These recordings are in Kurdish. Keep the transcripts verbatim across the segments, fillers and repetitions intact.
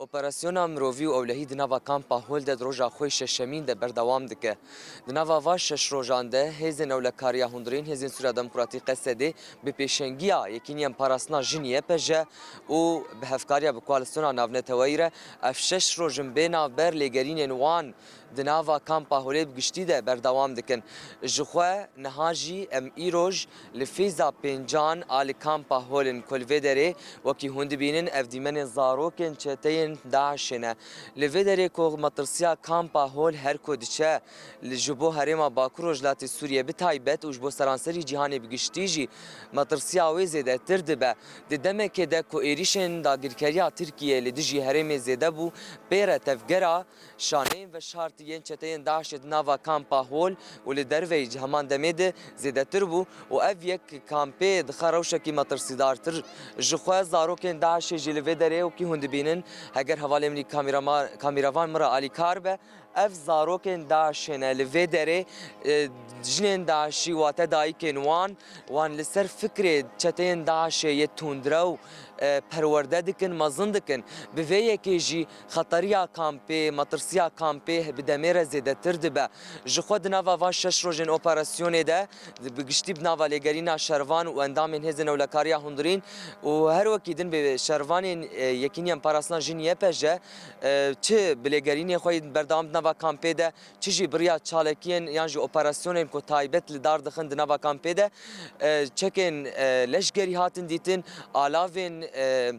Operasyona mirovî û ewlehî di nava kampa Hol de di roja xwe şeşemîn de berdewam dike. Di nava va şeş rojan de hêzên ewlekariya hundirîn, hêzên Sûriya Demokratîk, Qesedê, bi pêşengiya Yekîniya Parastina Jin, Y P J, û bi hevkariya bi koalîsyona navneteweyî re ev şeş roj in bê navber lêgerînên wan di nava kampa Holê bi giştî de berdewam dikin. Ji xwe niha jî em îroj li fêza pêncan a li kampa Hol in ku li vê derê, wekî hûn dibînin, ev dîmenên zarokên çeteyên DAIŞê ne. Li vê derê ku metirsiya kampa Hol her ku diçe, li, ji bo herêma Bakur Rojhilatê Sûriyê bi taybet û ji bo seranserî cîhanê bi giştî jî metirsiya wê zêdetir dibe. Di demekê de ku êrîşên dagirkeriya Tirkiyê li dijî herêmê zêde bû, pê re tevgera şaneyên veşartî yên çeteyên DAIŞê di nava kampa Hol û li derveyî ji heman demê de zêdetir bû û ev yek kampê dixe rewşekî metirsîdartir. Ji xwe zarokên DAIŞê jî li vê derê, wekî hûn dibînin, heger hevalê min î kamîrama-, kamîrevan min re alîkar be, ev zarokên DAIŞê ne li vê derê, e, jinên DAIŞî, wate dayikên wan, wan li ser fikrê çeteyên DAIŞê yê tundrew, e, perwerde dikin, mezin dikin. Bi vê yekê jî xeteriya kampê, metirsiya kampê bi demê re zêdetir dibe. Ji xwe di nava van şeş rojên operasyonê de, bi giştî bi nava lêgerîna şervan û endamên hêzên ewlekariya hundirîn û her wekî din bi şervanên, e, Yekîniya Parastina Jin, Y P J, e, çi bi lêgerînê xwe yên berdewam di nava kampê de, çi jî bi riya çalakiyên yan jî operasyonên ku taybet li dar dixin di nava kampê de, e, çekên, e, leşgerî hatin dîtin, alavên, e,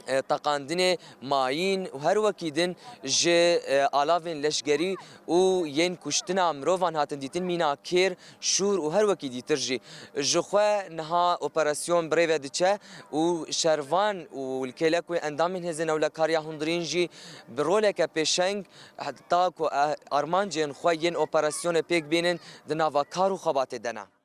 e, teqandinê mayîn û her wekî din ji, e, alavên leşgerî û yên kuştina mirovan hatin dîtin, mîna kêr, şûr û her wekî dîtir jî. Ji xwe niha operasyon bi rê ve diçe û şervan û li kêlek wê endamên hêzên ewlekariya hundirîn jî bi roleke pêşeng, heta ku, eh, armancên xwe yên operasyonê pêk bînin, di nava kar û xebatê de ne.